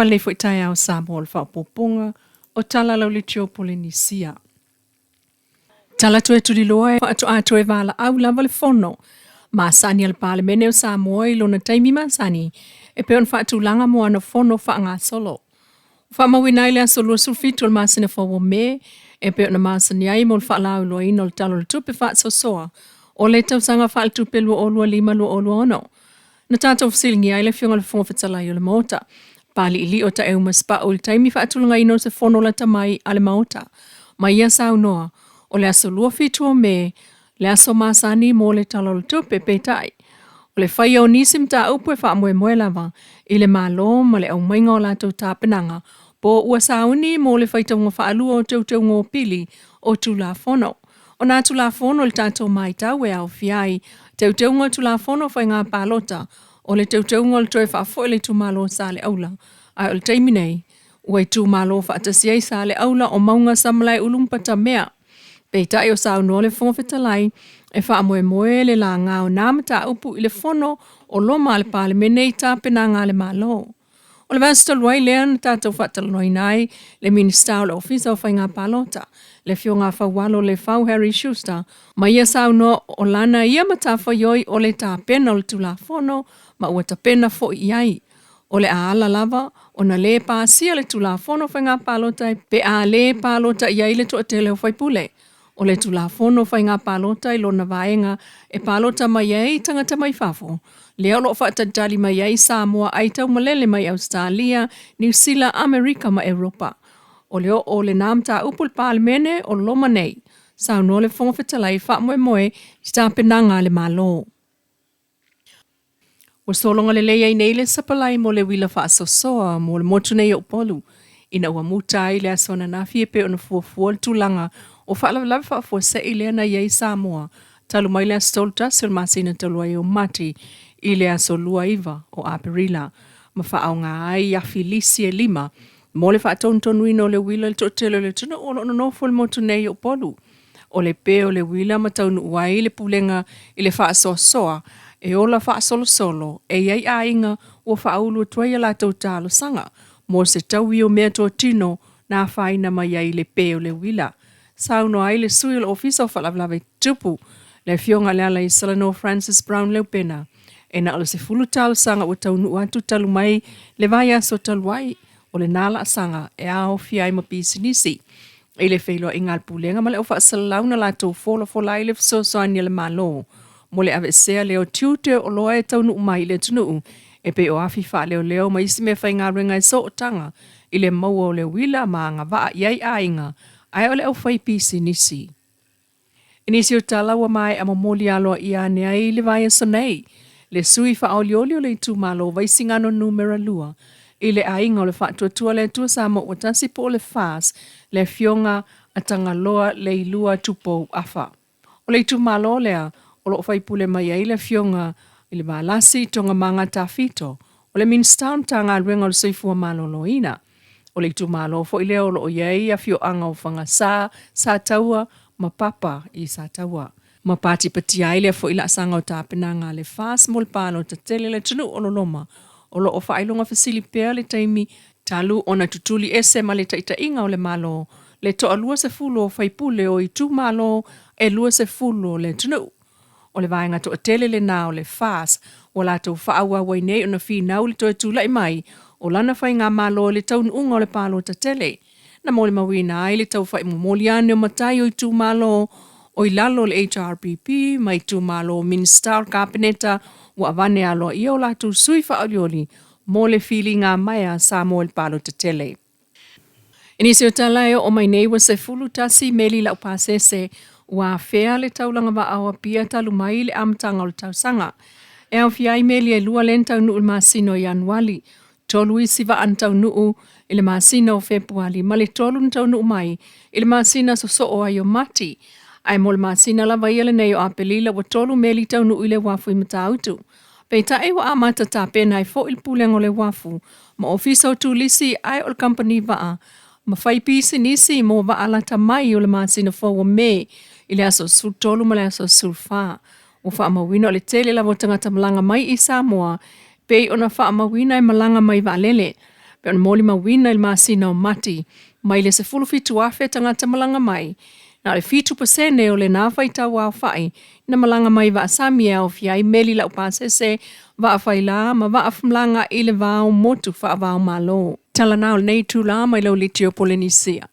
Talofa lenei foi taeao Samoa o le faaopoopoga o Tala Lauleitio Polenisia. Tala toe tuliloa e faatoa toe valaau lava le fono masani a le Palemene o Samoa i lona taimi masani e pei ona faatulaga mo ana fono faagasolo. Ua faamauina ai le aso 27 o le masina fou o Me e pei ona masani ai mo le faalauiloaina o le Tala o le Tupe Faasoasoa o le tausaga faaletupe 2025/2026. Na tatou fesiligia ai le Afioga i le Fofoga Fetalai o le Maota, Paliilio Taeu ma Sipau i le taimi faatulagaina o se fono lata mai a le Maota. Ma ia saunoa, o le aso 27 o Me, le aso masani mo le Tala o le Tupe, peitai, o le faia o nisi mataupu e faamoemoe lava i le Malo ma le aumaiga o latou tapenaga po ua sauni mo le faitauga faalua o teuteuga o pili o Tulafono. O nā Tulafono i le tatou matau e aofia ai Teuteuga o Tulafono o Faiga Palota, o le teuteuga o le toe faafoi o le itumalo Saleaula, ae o le taimi nei, ua itumalo faatasi ai Saleaula o Mauga Samalaeulu ma Patamea. Peitai o saunoa le Fofoga Fetalai, e faamoemoe le laga o nā mataupu i le fono o loma a le Palemene i tapenaga a le Malo. O le vaiaso talu ai lea na tatou faatalanoaina ai le Minisita o le Ofisa o Faiga Palota, le Afioga Faualo Lefau Harry Schuster, ma ia saunoa o lana ia matafaioi o le tapena o le Tulafono ma ua tapena foi i ai. O le a ala lava ona lē pasia le Tulafono o Faiga Palota pe a lē palota i ai le toatele o faipule. O le Tulafono o Faiga Palota i lona vaega e palota mai ai tagata mai fafo, lea o lo o faatalitali mai ai Samoa ai taumalele mai Ausetalia, Niu Sila, Amerika ma Europa. O le oo o lena mataupu i le Palemene o loma nei, saunoa le Fofoga Fetalai e faamoemoe i tapenaga a le Malo. Ua sologa lelei ai nei le sapalai mo le uila faasoasoa mo le motu nei o Upolu ina ua muta ai le aso ananafi e pei ona fuafua le tulaga o faalavelave faafuasei lea na i ai Samoa talu mai le aso 31 o le masina talu ai o Mati i le aso 29 o Aperila ma faaaoga ai afi lisi e lima mo le faatonutonuina o le uila i le toatele o le atunuu o lo o nonofo i le motu nei o Upolu. O le pe o le uila ma taunuu ai le pulega i le faasoasoa e ola faasolosolo e i ai aiga ua faaulu atu ai a latou talosaga mo se taui o meatotino na afaina mai ai i le pe o le uila. Saunoa ai le sui o le Ofisa o Faalavelave Tutupu, le Afioga Lealaisalanoa Francis Brown Leupena, e na o le 10 talosaga ua taunuu atu talu mai le vaiaso talu ai, o lena laasaga e aofia ai ma pisinisi. I le feiloaiga a le Pulega ma le Au Faasalalau na latou folafola ai le fesoasoani a le Malo mo le aveesea lea o tiute o oloa e taunuu mai i le atunuu e pei o afi faaleoleo ma isi meafaigaluega e sootaga i le maua o le uila ma agavaa i ai aiga ae o le aufaipisinisi. I nisi o tala ua maea momoli aloaia ane ai i le vaiaso nei, le sui faaolioli o le itumalo Vaisigano Numera 2 i le aiga o le Faatuatua le Atua Samoa ua Tasi po o le FAST, le Afioga a Tagaloa Leilua Tupou Afa. O le itumalo lea o lo o faipule mai ai le Afioga i le Valasi Togamanga Tafito, o le Minisita o le Matagaluega o le Soifua Maloloina. O le itumalo foi lea o lo o i ai afioaga o Fagasa, Sataua ma Papa i Sataua. Ma patipatia ai lea foi laasaga o tapenaga a le FAST mo le palota tele a le atunuu o loloma o lo o faailoga fesili pea le taimi talu ona tutuli ese ma le taitaiga o le Malo le toalua sefulu o faipule o itumalo e 20 o le atunuu. O le vaega toatele lena o le FAST ua latou faaauau ai nei ona finau i le toe tulai mai o lana faigamalo i le taunuuga o le palota tele. Na molimauina ai le taufa'i momoli ane o matai o itumalo o i lalo o le HRPP ma itumalo o Minisita o le Kapeneta ua avane aloaia o latou sui faaolioli mo le filiga maea a Samoa i le palota tele. I nisi o tala e oo mai nei ua 11 meli laupasese ua afea le taulaga vaa o Apia talu mai le amataga o le tausaga. E aofia ai meli e lua lea na taunuu i le masina o Ianuali, tolu isi vaa na taunuu i le masina o Fepuali ma le tolu na taunuu mai i le masina sosoo ai o Mati. Ae mo le masina lava ia lenei o Apelila ua tolu meli taunuu i le uafu i Matautu. Peitai ua amata tapena ai foi le Pulega o le Uafu ma Ofisa o Turisi ae o le Kamupani Vaa ma fai pisinisi mo vaa lata mai o le masina fou o Me i le aso 13 ma le aso 14. Ua faamauina o le tele lava o tagata malaga mai i Samoa pei ona faamauina e malaga mai vaalele. Pei ona molimauina i le masina o Mati, mai le 17,000 tagata malaga mai, na o le 7% o lena faitau aofai na malaga mai vaasami e aofia ai meli laupasese, vaafaila ma vaafamalaga i le va o motu faava o Malo. Tala na o lenei itulā mai lau litio Polenisia.